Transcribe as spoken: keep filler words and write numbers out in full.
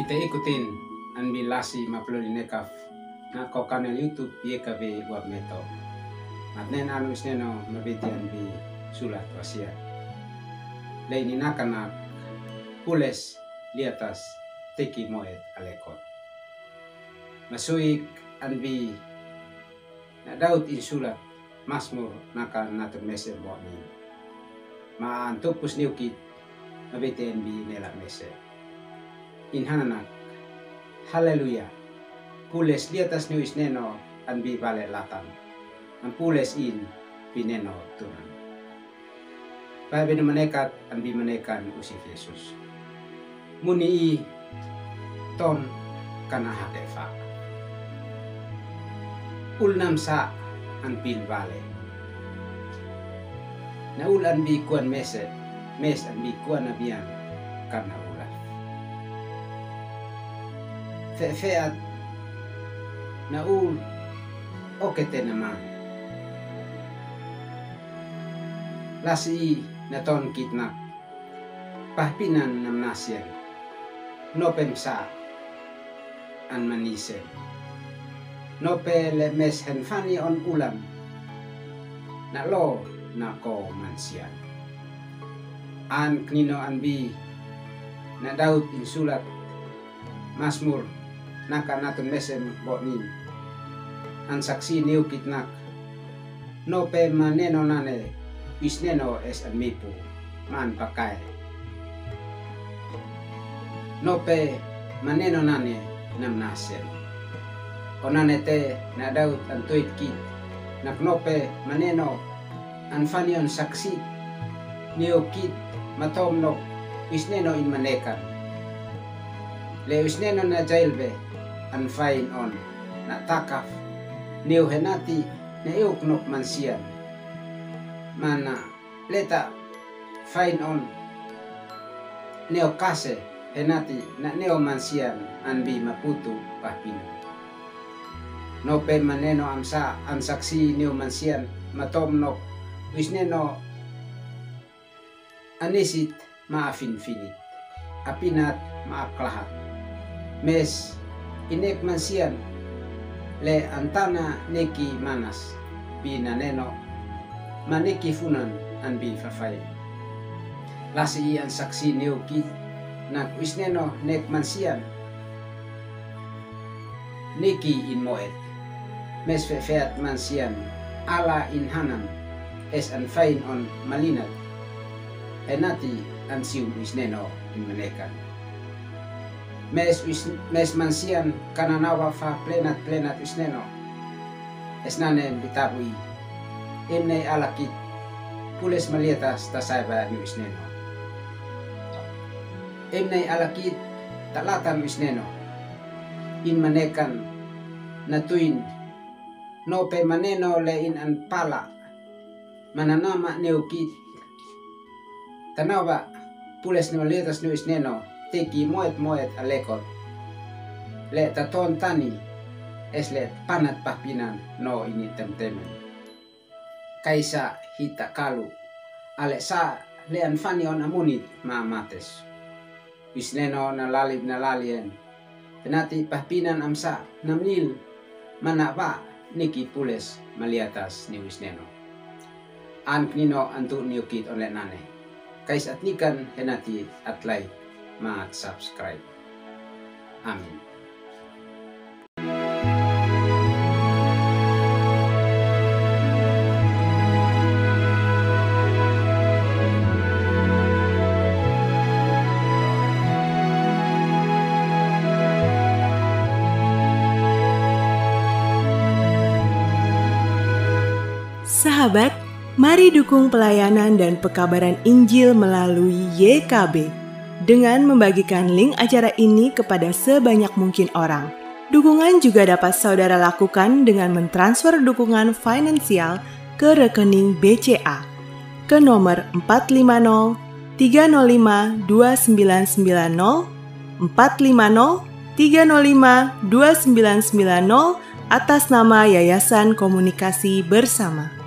Te ikutin an bi lasi mapuloni nekaf na ko kanal YouTube ye kabe wap meto. Matnen anu isneno mabiti an bi sulat wasiat. Lei ni nakanak pules liatas teki moet alekot. Masuik an bi na Daud in sulat Masmur naka natun mese bo ni. Ma an tupus niukit mabiti an bi nela mese. In hananak. Haleluya. Pules liatas niu isneno an bi bale latan. An pules in pineno tunan. Bae benu manekat an bi manekan usif Yesus. Muni i ton kana hake fa. Ul nam sa an pil bale. Na ul an bi kuan mese, mes an bi kuan na bian kana ula. Fe-, feat na ul okete na man. Lasi i na ton kitnak. Pahpinan nam nasian. Nope msa an manisen. Nope le mes hen fani on ulan. Na lo na ko mansian. An knino an bi na Daud in sulat Masmur naka natun mese bo ni. An saksi niukit nak. Nope maneno nane isneno es an mipu man pakai. Nope maneno nane nam nasian. Onane te na Daud an tuit kit. Nak nope maneno an fani on saksi niukit matom nok isneno in manekan. Le isneno na jail be an fain on na takaf niu henati na iuk nok mansian. Mana leta fain on neo kase henati na neo mansian an bi maputu pahpinu. Nope maneno amsa an saksi neo mansian matom nok isneno anisit ma afinfinit. Apinat ma aklahat. Mes inek mansian le antana neki manas bi naneno ma neki funan an bi fafai. Lasi i an saksi niukit nak isneno nek mansian neki in moet. Mes fefeat mansian ala in hanan es an fain on malinat. Henati an sium isneno in manekan. Mes is-, mes mansian kananawa fa plenat plenat isneno. Es nanen bitabu i. Imnei alakit pules maliatas tasaiba ni isneno. Imnei alakit talatan isneno. In manekan na tuin nope maneno le in an pala. Mananama niukit. Tanawa pules ni maliatas ni isneno teki moet moet alekot. Le taton tani es le panat pahpinan no ini temtemen. Kaisa hita kalu ale sa le an fani on amunit ma mates. Isneno na lalib na lalien. Penati pahpinan amsa namnil mana ba niki pules maliatas ni isneno. An knino antu niukit on le nane. Kais at nikan henati at like ma at subscribe. Amin. Sahabat, mari dukung pelayanan dan pekabaran Injil melalui Y K B dengan membagikan link acara ini kepada sebanyak mungkin orang. Dukungan juga dapat saudara lakukan dengan mentransfer dukungan finansial ke rekening B C A ke nomor empat lima nol tiga nol lima dua sembilan sembilan nol, empat lima nol tiga nol lima dua sembilan sembilan nol, atas nama Yayasan Komunikasi Bersama.